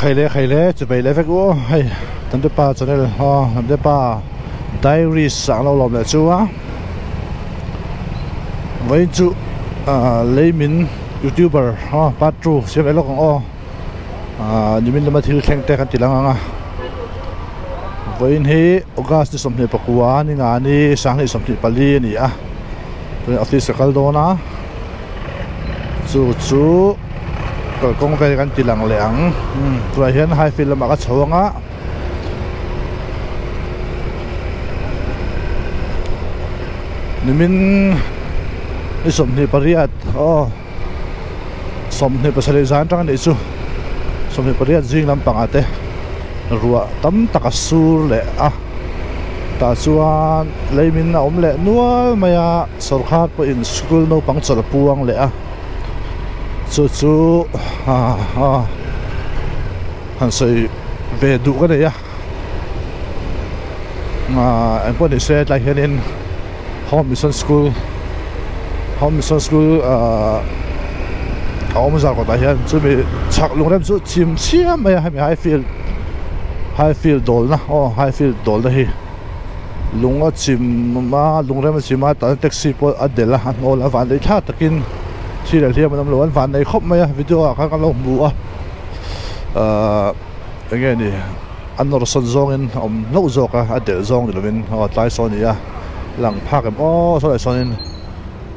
Khaile khaile chuvei leh vek u aw hei Hnamte pa channel aw Hnamte pa diaries ah an lo lawm leh chu a vawiin chu ah leimin youtuber aw part two siam leh lawk ang aw ah nimin lama thil thleng te kan ti lang ang a vawiin hi august ni 29 ni nga ni 2024 a ni a tunah office ka kal dawn a. Chu chu kalkawng vel kan ti lang leh ang tunah hian high field lamah ka chho ang a nimin ni 28 aw 27 zan atang anih chu 28 zing lampangah te ruah tam tak a sur leh a tah chuan leimin a awm leh nual mai a. Sawrkar pawhin school naupang chawlh a puang leh a, chu chu ah han sawi ve duh ka nei a, ah engpawh ni se tlai hianin home mission school home mission school ah a awm zar kawtah hian chumi chhak lungrem chu chim chiam mai a hemi high field high field dawlna aw high field dawlna hi. Lung a chim a lungrem a chim a tah taxi pawh a delh a a hnawl a van nei thlak takin thi leh hliam an awm lo an van nei khawp mai a video ah khan kan lo hmu a ahh eng nge ni a nawr sawn zawngin a awm hlauh zawk a a delh zawng ni lovin aw tlai sawn a ni a lang phak em aw saw leh sawnin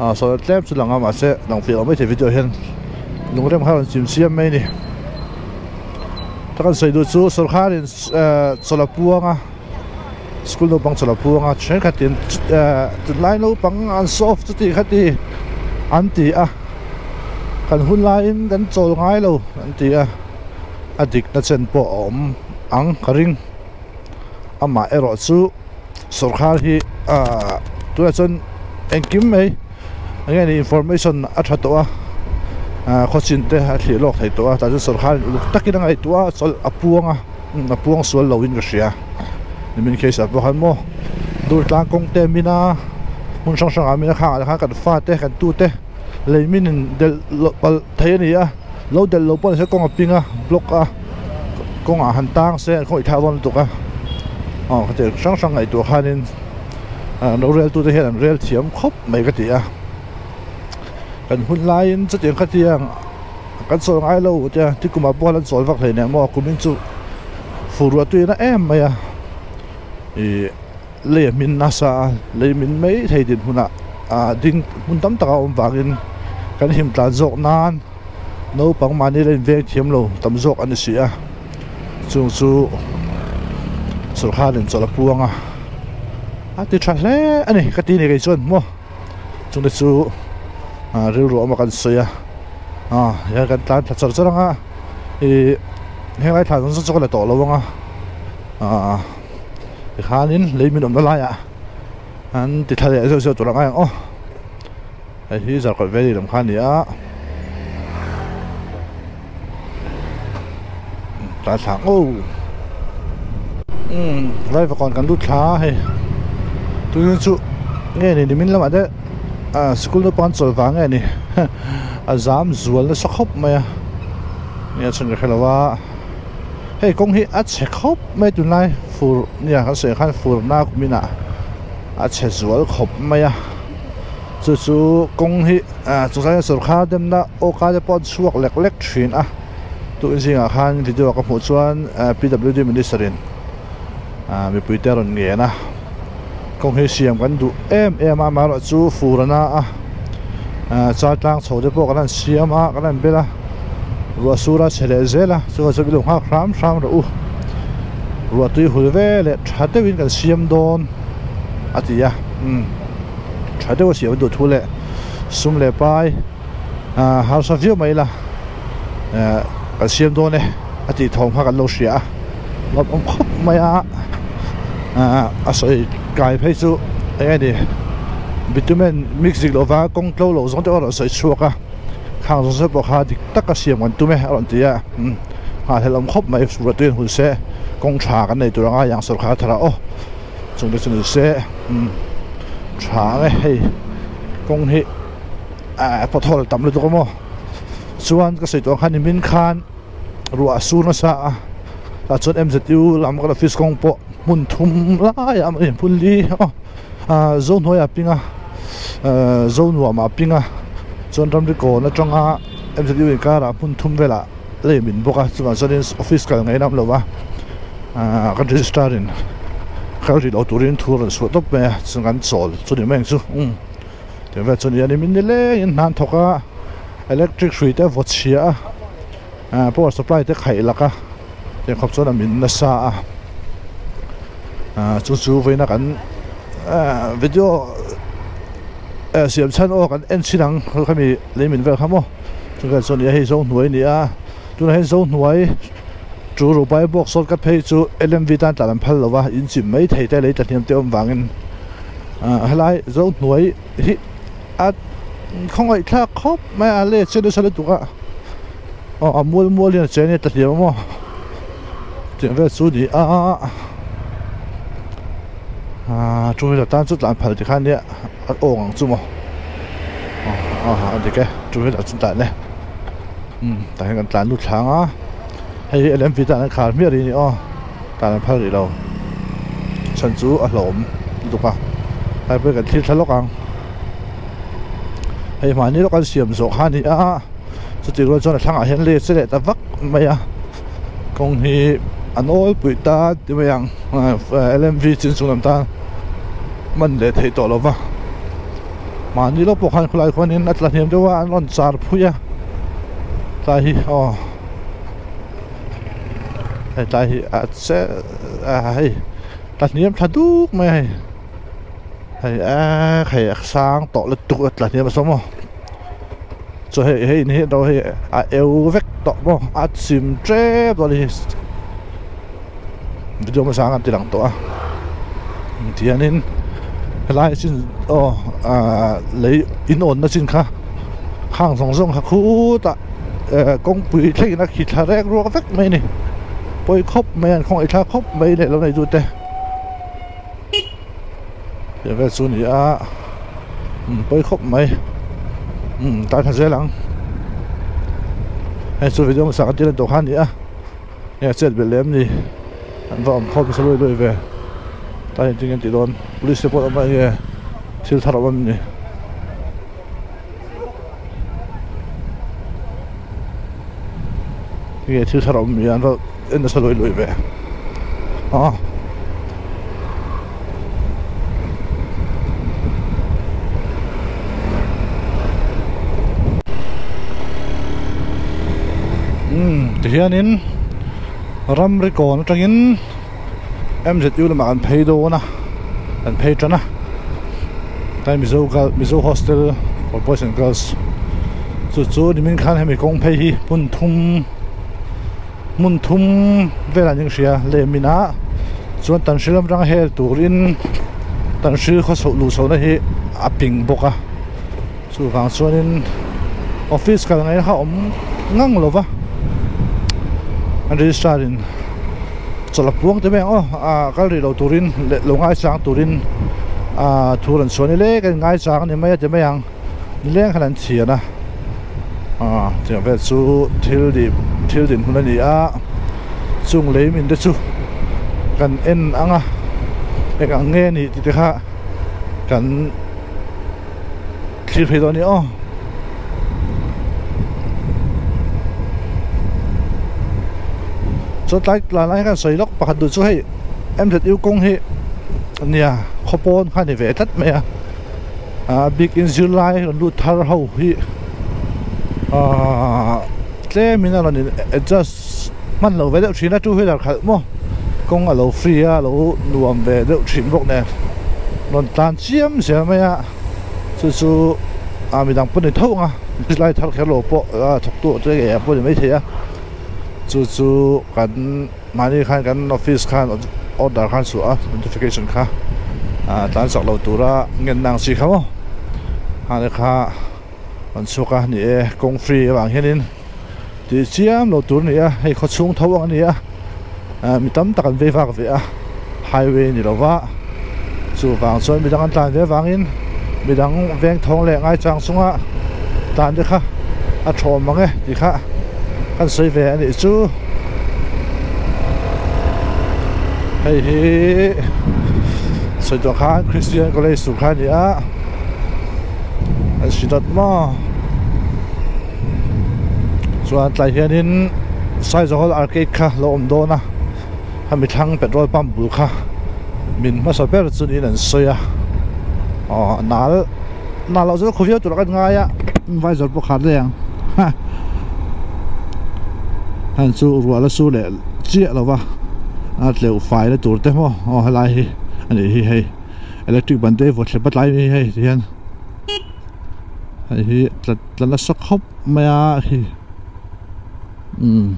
ah saw tlem chu lang a mahse lang fiah lo maithei video hian lungrem kha a rawn chim chiam mai a ni ta kan sawi duh chu sawrkharin ehh chawlh a puang a. School naupang chawlh a phuang a thenkhatin eh tunlai naupang an soft chuti khati an ti a kan hun laiin kan chawl ngai lo an ti a a dikna chen pawh a awm ang ka ring amah erawh chu sawrkar hi ah tunah chuan engkim mai eng nge ni information a tha tawh a ah khawchin te a thlir lawk thei tawh a tah chuan sawrkar in uluk takin a ngaihtuah a chawlh a puang a. A puang sual lo in ka hria nimin case ah pawh khan maw dur tlang kawng te min a hmun hrang hrang ah min a khang ah khan kan fa te kan tu te lei min in delh loh palh thei a ni a lo delh loh pawh ni se kawng a ping a block a kawng ah han tang se an khawih thlak dawn lutuk a aw khatiang hrang hrang ngaihtuah khanin rorel tu te hian an rel thiam khawp mai ka ti a kan hun laiin chutiang khatiang. Kan chawl ngai lo tia ti kumah pawh an chawl vak hleinem maw kumin chu fur ruah tui a na em mai a ih lei a hmin nasa a lei min mai thei din hunah ah ding hmun tam tak a awm vangin kan him tlan zawk nan naupang mahni la inveng thiam lo tam zawk a ni si a chung chu sawrkharin chawlh a puang a a ti tha hle a ni ka ti ni kei chuan maw chung te chu ah rilru awm a kan sawi a. Ah hian kan tlan thla char char ang a ih henglai thla zawng zawng chu ka la tawh lo ang a ah tikhanin lei min awmna laiah an ti thla leh zeuh zeuh tur ang a ang aw hei hi zarkawt valley lam kha a ni a tlan thla ang aw umm vaivakawn kan lut thla a hei tun chu nge ni nimin lamah te ah sikul naupang an chawlh vang nge ni a zam zual nasa khawp mai a nge a chhan ka hrelo a hei kawng hi a chhe khawp mai tunlai fur nia kan sawi ang khan fur na kum inah a chhe zual khawp mai a chu chu kawng hi ah chungchang hian sawrkar demna aw ka te pawh an chhuak lek lek thin a tun zingah khan video ah ka hmuh chuan P W D minister in ah mipui te a rawn ngen a. Kawng hi siam kan duh em em a amaherawh chu fur a na a ah char tlang chho te pawh kan han siam a kan han bel a ruah sur a chhe leh zel a chuvang chuan ilo nghak hram hram rawh u ruah tui hul ve leh tha deuhin kan siam dawn a ti a umm tha deuh a siam duh thu leh sum leh pai ah harsa viau mai ila eh kan siam dawn e a tih thawm kha kan lo hria a lawm awm khawp mai a ah a sawi kai phei chu eng nge ni bitumen mix dik lova kawng tlo loh zawng te pawh a rawn sawi chhuak a khang zawng zawng pawh kha dik taka siam kan tum e a rawn ti a umm nghahhlelh awm khawp mai ruah tui an hun se kawng tha kan nei tur anga yang sawrkhar thar ah aw chung te chu ni se umm tha ang e hei kawng hi ah pothole tam lutuk a maw chuan ka sawi tawh ang khan nimin khan. Ruah a sur nasa a tah chuan M_Z_U lam kan office kawng pawh hmun thum laiah a awm hmun li aw ah Zohnuaiah a ping a ahh Zonuamah a ping a chuan ramri kawn atanga M_Z_U inkarah hmun thum velah lei min bawk a chuvang chuanin office kal ngaih lam lo va ahh kan register in kal rih loh turin thu a rawn chhuah tawp mai a chuan kan chawl chu ni mai ang chu umm tih vel chu a ni a ni min nilengin hna an thawk a electric hrui te a vaw chhia a ahh power supply te khaih lak a tiang khawp chuan a min nasa a ahh chu chu vawiina kan ahh video eh siam chhan aw kan en chhin ang khami lei min vel kha maw. Chuvang chuan hei zo hnuai a ni a tunah hian zo hnuai chu rupai box sawn ka phei chu L_M_V tan tlan an phal lo va in chim mai thei te lei tla hniam te awm vangin ah helai zo hnuai hi a khawngaih thlak khawp mai a let che nasa lutuk a aw a mual mual hian a che a nia tla hniam a maw tiang vel chu a ni a ah two wheeler tan chu tlan phal tikhan nia. A awng ang chu maw a dik e two wheeler chu tlan e umm tah hian kan tlan lut thlang a hei hi L_M_V tan an khar hmiah rih a ni aw tlan an phal rih lo chhan chu a hlauhawm lutuk a tlai pawh hi kan thlir thla lawk ang hei mahni lawk an siam zawh kha a ni a chutih rual chuan a thlangah hian let che leh ta vak mai a kawng hi an awl pui ta ti mai ang L_M_V chin chung lam tan. Man leh theih tawh lo va mahni lawk pawh khan khawlai khuanin a tla hniam deuh a an rawn char phui a tlai hi aw hei tlai hi a che a hei tla hniam thla duk mai a hei hei eee hei a sang tawh lutuk a tla hniam a sawm aw chu hei hei in hi ro hei a eu vek tawh maw a chim tep dawn a ni. Video hmasa ang an ti lang tawh a tihianin helai chin aw ahh lei in awnna chin kha khang zawng zawng kha khutah eh kawngpui thlengin a khi thla rek ruak vek mai a ni pawi khawp mai a an khawngaih thlak khawp mai leh lo nei tute tih vel chu a ni a umm pawi khawp mai umm tan thla zel ang hei chu video hmasa kan ti lan tawh kha a ni a. Nge chet belh lem ni an va awm khawm nasa luai luai ve tlai engtin nge an tih dawn police te pawh an awm a enge thil thar a awm em ni nge thil thar a awm mi an va en nasa luai luai ve a. Umm tihianin ramri kawn atangin M_Z_U lamah kan phei dawn a kan phei tan a tlai mizo girl mizo hostel for boys and girls chu chu nimin khan hemi kawng phei hi hmun thum. Hmun thum velah an inhria lehmin ah chuan Tanhril atanga hel turin Tanhril khaw chhoh luh chhohna hi a ping bawk a chuvang chuanin office kal ngaih kha a awm ngang lo va an registrar in chawlh a puang te mai ang aw ah kal rih lo turin leh lo ngaichang turin ah thu rawn chhuah ni lek a in ngaichang a ni mai a ti mai ang. Nileng khan an thian a ah tiang vel chu thil dih thil din hun a ni a chung lei min te chu kan en ang a eng ang nge ni tih te kha kan thlir phei dawn a ni aw. Chuan tlai tlai lai hian sawi lawk pakhat duh chu hei M_Z_U kawng hi nia khawpawn kha a ni ve tlat mai a. A bikin zirlai rawn lut thar ho hi ahh tlemin a rawn in adjust hman lo ve deuh thin a two wheeler khalh maw kawng a lo free a lo nuam ve deuh thin bawk nen rawn tlan chiam zel mai a chu chu ah midang pawh ni tho ang a zirlai thar kher lo pawh a thawk tu te ngei ang pawh ni maithei a chu chu kan. Mahni khan kan office khan order khan chhuah a notification kha ah tlan chak lo tura ngen nang chi kha maw hang te kha an chhuak a ni e kawng free avang hianin tih chiam lo tur a ni a hei khaw chhung tho ang a ni a ah mi tam tak an vei vak ve a highway a ni lo va chuvang chuan midang an tlan ve avangin midang veng thawng leh ngaichang chunga tlan te kha a thawm ang e tih kha. kan sawi ve a nih chu hei hi sawi tawh khan Christian College tur kha a ni a an si dawt maw chuan tlai hianin Saizahol Arcade kha lo awm dawn a hemi thlang petrol pump bul kha min hmasa ber chu niin an sawi a aw nal nal loh chu khawviau tur ah kan ngai a visor pawh khar daih ang ha heng chu ruah la su leh chiah lo va a tleuh fai na tur te maw aw helai hi a nih hi hei electric ban te vaw thlep a tlai mai hi hei ti hian hei hi tla tla nasa khawp mai a khi umm.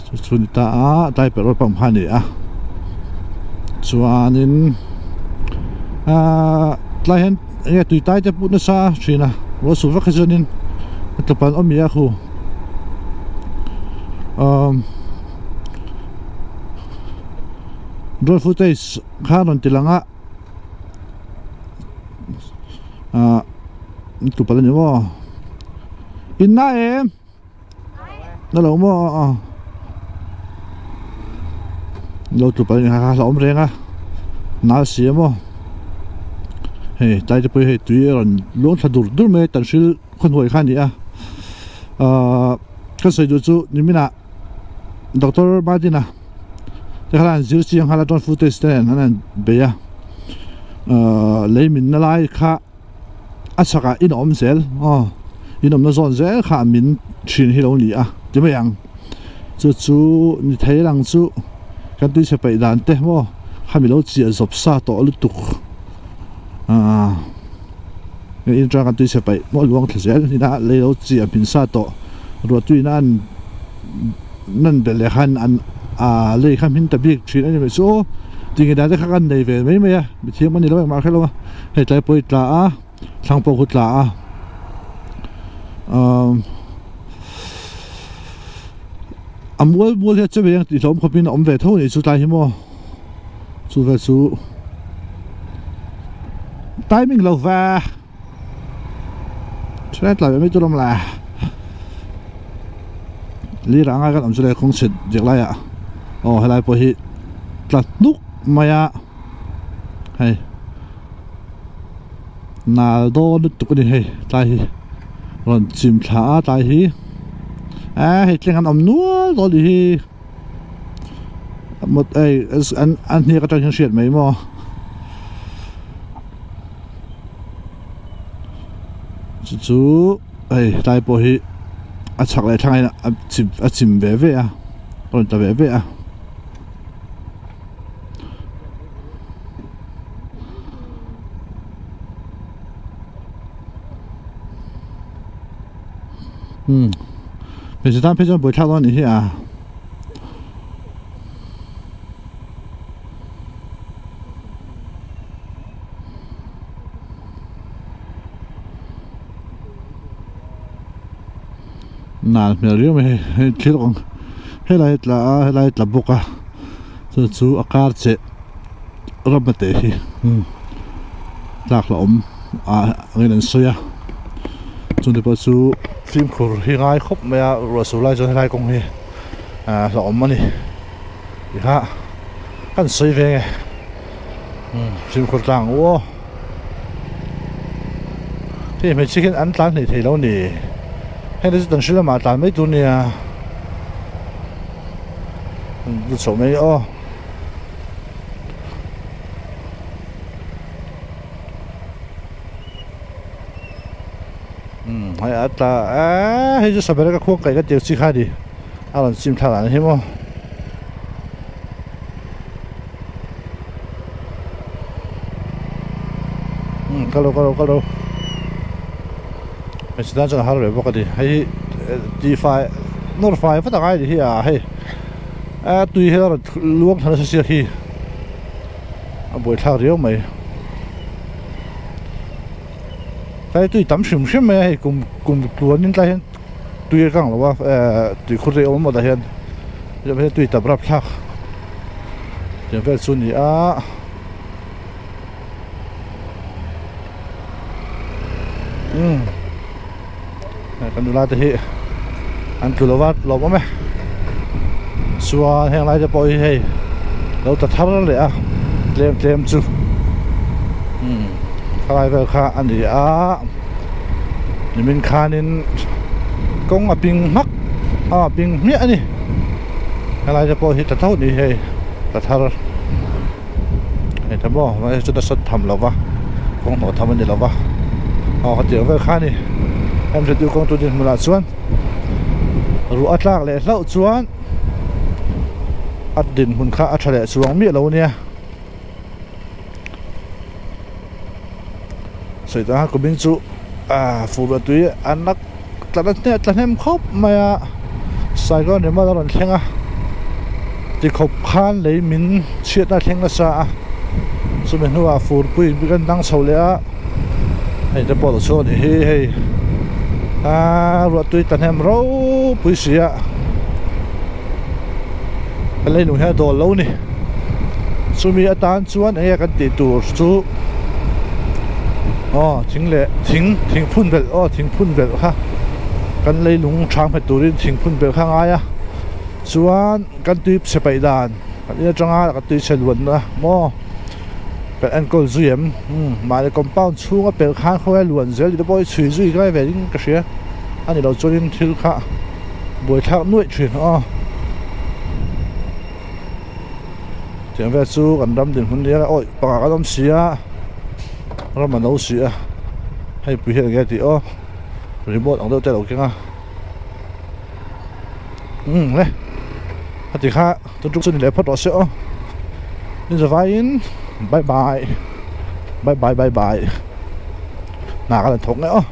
Chu chu ni ta a tlai petrol pump kha a ni a chuanin ahh tlai hian enge tui tai te put nasa thin a ruah sur vak hi chuanin a tawp an awm nia khu umm drone footage kha a rawn ti lang a ahh tupal a ni maw inna em. Na lo maw a lo tlu palh kha a awm reng a nal si a maw hei tlai te pawh hi hei tui a rawn luang thla dur dur mai a tanhril khawhnuai kha a ni a ahh ka sawi duh chu niminah doctor Martin-a te khan an zir chiang nghal a drone footage te nen an han bei a ahh lei minna lai kha. A chhakah in a awm zel aw in awmna zawn zel kha min thin hi lo ni a ti mai ang chu chu ni thei lang chu kan tui chhe peih dan te maw khami lo chiah zawp sa tawh lutuk ah in atang kan tui chhe peih maw luang thla zel ina lei lo chiah hmin sa tawh ruah tuiin a an nan belh leh khan an ah lei kha hmin ta bik thin a ni mai chu aw tinge dan te kha kan nei ve mai mai a mithiam a ni lo engmah hrelo a. Hei tlai pawh hi tla a thlang pawh khu tla a umm a mual mual hi a che ve ang tih hlawm khawpin a awm ve tho a nih chu tlai hi maw chu vel chu timing lo va thlai tlai ve mai tur a awm la lir anga kan awm chu le kawng chhe dik laiah aw helai pawh hi tla hnuk mai a. Hei nal dawn lutuk a ni hei tlai hi rawn chim thla a tlai hi eh hei thleng an awm nual dawn a nih hi mut hei an an hniak atang hian hriat mai maw chu chu hei tlai pawh hi a chhak leh thlang ah hian a chim ve ve a a rawn tla ve ve a. Umm hmeichhe tan phei chuan buaithlak dawn a nih hi a nal hmel riau mai hei hei thil awm helai a tla a helai a tla bawk a. Chu chu a kar cheh ram a teh hi tlak la awm ah angin an sawi a chumi pawh chu fimkhur hi ngai khawp mai a ruah sur lai chuan helai kawng hi ah hlauhawm a ni tih kha kan sawi ve nge fimkhur tlang ang u aw hei hmeichhia khian an tlan hleih thei lo a ni heng te chu tan hri lamah tlan mai tur a nia. An chhoh mai aw. Umm hei a tla eee hei chu saber ka khuang kaih ka tir chi kha a ni a rawn chim thla dan hi maw. Umm ka lo ka lo ka lo hmeichhe tan chuan a har ve bawk a ni hei hi tihfai nawr fai vat a ngai a ni hi a hei a tui hi a rawn luang thla nasa sia khi a buaithlak riau mai tlai tui tam hrim hrim mai a hei kum kum tluanin tlai hian tui a kang lo a ehh tui khur te a awm maw tah hian tui tam rapthlak. Tiang vel chu a ni a umm kan nula te hi. An tlu lova lawm awm e. Chuan heng lai te pawh hi hei lo ta thar leh a tlem tlem chu umm khalai vel kha a ni a nimin khanin kawng a ping hmak a ping hmiah a ni helai te pawh hi ta tho ni hei ta thar hei ta maw mahse chu nasa tham lova kawng hnawh tham a ni lova aw khatiang vel kha a ni mzu kawng tu dinhmunah chuan ruah a tlak leh hlauh chuan a dinhmun kha a tha leh chuang miah lo ania sawi tah khan kumin chu ah fur a tui a nak tla na tla hnem khawp mai a Saigon emaw a rawn thleng a tikhawp khan lei min chhiatna a thleng nasa a chumi hnuah furpui in kan dang chho leh a hei te pawh a lo chhuak a nih hi hei aaa ruahtui ta hnem ropui si a ka lei lung hian a dawl lo a ni chumi atan chuan eng nge kan tih tur chu aw thing leh thing thing phun belh aw thing phun belh kha kan leilung thang hmet turin thing phun belh kha a ngai a chuan kan tui chhe paih dan kan in atanga kan tui chhe luanna maw kan enkawl zui em umm mahni compound chhunga pelh khan khawnge luan zel tih te pawh hi chhui zui ngai ve ding ka hria a ni lo chuanin thil kha buaithlak nuaih thin aw tiang vel chu kan ram dinhmun nia awi pangah kan awm si a ram a no si a hei pui hian enge tih aw remote ang deuh te a lo keng a umm le a ti kha tun tum chu ni leh phawt rawh se aw ni zavaiin bye bye bye bye bye bye hna ka la thawk ngei aw.